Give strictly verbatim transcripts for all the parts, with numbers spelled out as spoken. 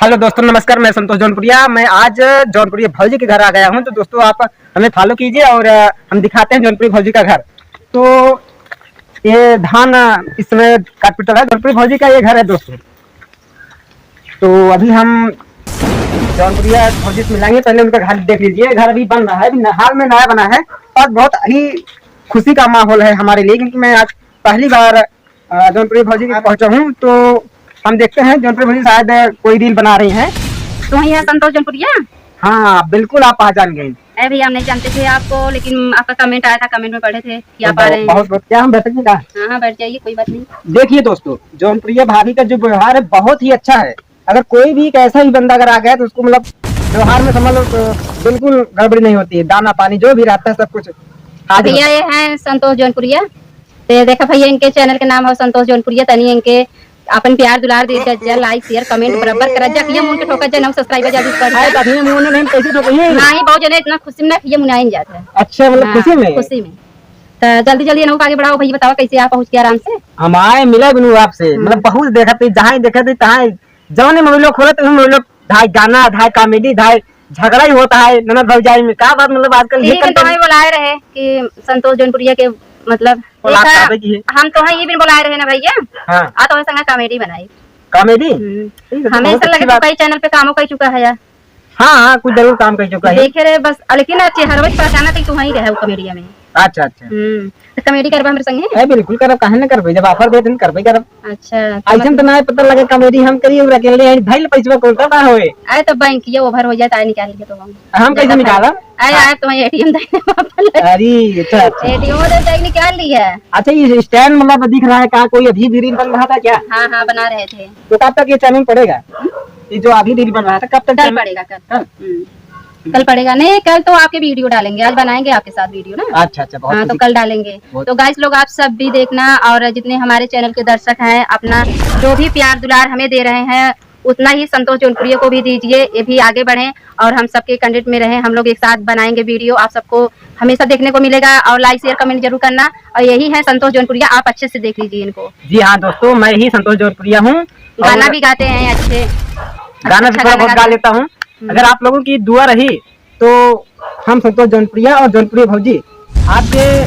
हेलो दोस्तों, नमस्कार, मैं संतोष जौनपुरिया। मैं आज जौनपुरिया भौजी के घर आ गया हूँ। तो दोस्तों, आप हमें फॉलो कीजिए और, अ, हम दिखाते हैं जौनपुरी भौजी का घर। तो ये धान, अ, इस समय काट पीटल है, जौनपुरी भौजी का ये घर है दोस्तों। तो अभी हम जौनपुरिया भौजी से मिलाएंगे, पहले उनका घर देख लीजिए। घर अभी बन रहा है, अभी न-, हाल में नया बना है और बहुत ही खुशी का माहौल है हमारे लिए, क्योंकि मैं आज पहली बार, अ, जौनपुरी भौजी के पहुंचा हूँ। तो हम देखते हैं, जौनपुरी भौजी शायद कोई रील बना रही हैं। तो वही है संतोष जौनपुरिया? हाँ, बिल्कुल, आप पहचान गई। अरे भैया, हम नहीं जानते थे आपको, लेकिन आपका कमेंट आया था, कमेंट में पढ़े थे कि आप आ रहे हैं। बहुत, बहुत, क्या हम बैठ सकते हैं क्या? हाँ, हाँ, बैठ जाइए, कोई बात नहीं। देखिए दोस्तों, जौनपुरिया भाभी का जो व्यवहार है, बहुत ही अच्छा है। अगर कोई भी एक ऐसा ही बंदा अगर आ गया, तो उसको, मतलब, व्यवहार में, समझ लो, तो बिल्कुल गड़बड़ी नहीं होती है, दाना पानी जो भी रहता है, सब कुछ हाजिर भैया, होता है। ये हैं संतोष जौनपुरिया। तो ये देखा भैया, इनके चैनल के नाम है संतोष जौनपुरिया। तनी इनके अपन प्यार दुलार दे दे जा, लाइक, शेयर, कमेंट बराबर करा जा। ये मुन के ठोका जा, नौ सब्सक्राइबर जल्दी बढ़ अरे, जाए। तो अभी ये मुन नहीं, कैसे ठोके हैं? नहीं, बहुत जने इतना खुशी में ना, ये मुनाइन जाता है। अच्छा, मतलब, हाँ, खुशी में? खुशी में। तो जल्दी जल्दी इनको आगे बढ़ाओ भैया, बताओ कैसे आप पहुँच गए आराम से? हम आए, मिले बिनु आपसे, हम्म। मतलब, बहुत देखा थे, जहाँ ही देखा थे, तहाँ ही, जौने मोबाइल खोले, तो मोबाइल धाय गाना, धाय कॉमेडी, धाय झगड़ा ही होता है ननद भौजाई में। का बात, मतलब, आजकल ये ठीक है, content तो हमें बुलाए रहे कि संतोष जौनपुरिया के, मतलब, बोला एक आप है, काबे की है? हम तो हैं, ये भी बुलाए रहे ना भैया। हाँ। आ तो संगा कॉमेडी बनाई। कॉमेडी? हम्म। ठीक है, तो हमें बहुत ऐसा अच्छी लगे तो बात। कई चैनल पे कामो कर चुका है यार। हाँ, हाँ, कुछ जरूर काम कर चुका है। देखे रहे बस, लेकिन ना चेहरवा से पहचाना तो तू वहीं रहे हो कॉमेडिया में। अच्छा, अच्छा। हम्म, तो कॉमेडी करबा हमरे संगे? ए, बिल्कुल करब, काहे न करबे, जब ऑफर देते हैं, करबे करब। अच्छा, तो ऐसन मतलब तो ना पता लगे कॉमेडी हम करी, और अकेले आई, भाई, पैसवा कौन का होए? अरे, तो बैंक ये ओवर हो जाए, तो आए निकाल लिए तो हम। हम कैसे ज्यादा निकालब? आए, हाँ। आए, तुम्हें एटीएम दे दे, वापस ले। अरे, अच्छा, अच्छा। एटीएम दे दे, निकाल लिया। अच्छा, ये स्टैंड मतलब दिख रहा है, कहाँ कोई अभी भी रील बन रहा था क्या? हाँ, हाँ, बना रहे थे। तो कब तक ये चैनल पड़ेगा? ये जो अभी रील बन रहा था, कब तक कल चैनल पड़ेगा, कल। कल? हम्म। कल पड़ेगा। नहीं, कल तो आपके वीडियो डालेंगे, आज बनाएंगे आपके साथ वीडियो ना। अच्छा, अच्छा, बहुत हाँ, तो खुशी। कल डालेंगे। बहुत तो गाइस लोग, आप सब भी देखना, और जितने हमारे चैनल के दर्शक हैं, अपना जो भी प्यार दुलार हमें दे रहे हैं, उतना ही संतोष जौनपुरिया को भी दीजिए, ये भी आगे बढ़ें और हम सबके कंटेंट में रहें। हम लोग एक साथ बनाएंगे वीडियो, आप सबको हमेशा देखने को मिलेगा। और लाइक, शेयर, कमेंट जरूर करना। और यही है संतोष जौनपुरिया, आप अच्छे से देख लीजिए इनको। जी हाँ दोस्तों, मैं ही संतोष जौनपुरिया हूँ। गाना और भी गाते हैं अच्छे, गाना भी अच्छा थोड़ा गाना बहुत गा गाते हैं। लेता हूँ। हम्म। अगर आप लोगों की दुआ रही तो हम संतोष जौनपुरिया और जौनपुरिया भौजी आपके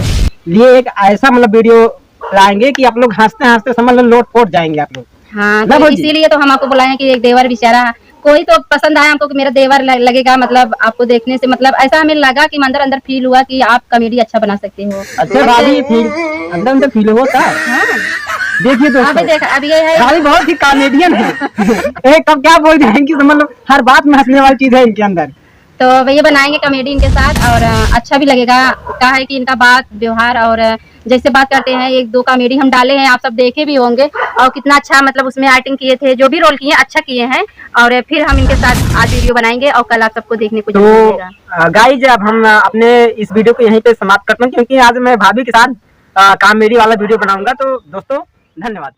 लिए एक ऐसा, मतलब, वीडियो लाएंगे कि आप लोग हंसते हंसते, समझ लो, लोट पोट जाएंगे आप लोग। हाँ, ना तो भौजी? इसीलिए तो हम आपको बुलाए हैं कि एक देवर बेचारा, कोई तो पसंद आया हमको कि मेरा देवर ल-, लगेगा, मतलब, आपको देखने से, मतलब, ऐसा हमें लगा कि अंदर अंदर फील हुआ कि आप कॉमेडी अच्छा बना सकते हो। अच्छा भाभी, फील, अंदर अंदर फील हुआ था? हाँ। देखिए दोस्तों, अभी देख, अब ये है। भाभी बहुत ही कॉमेडियन है। एक तब क्या बोल जाएंगे, समझ लो, हर बात में हंसने वाली चीज है इनके अंदर। तो भैया बनाएंगे कॉमेडी इनके साथ, और, अ, अच्छा भी लगेगा। क्या है कि इनका बात व्यवहार और, अ, जैसे बात करते हैं, एक दो कॉमेडी हम डाले हैं, आप सब देखे भी होंगे, और कितना अच्छा, मतलब, उसमें एक्टिंग किए थे, जो भी रोल किए, अच्छा किए हैं। और फिर हम इनके साथ आज वीडियो बनाएंगे और कल आप सबको देखने को तो, जरूर मिलेगा। अ, गाइज, अब हम, अ, अपने इस वीडियो को यहीं पे समाप्त करते हैं, क्योंकि आज मैं भाभी के साथ, अ, कॉमेडी वाला वीडियो बनाऊंगा। तो दोस्तों, धन्यवाद।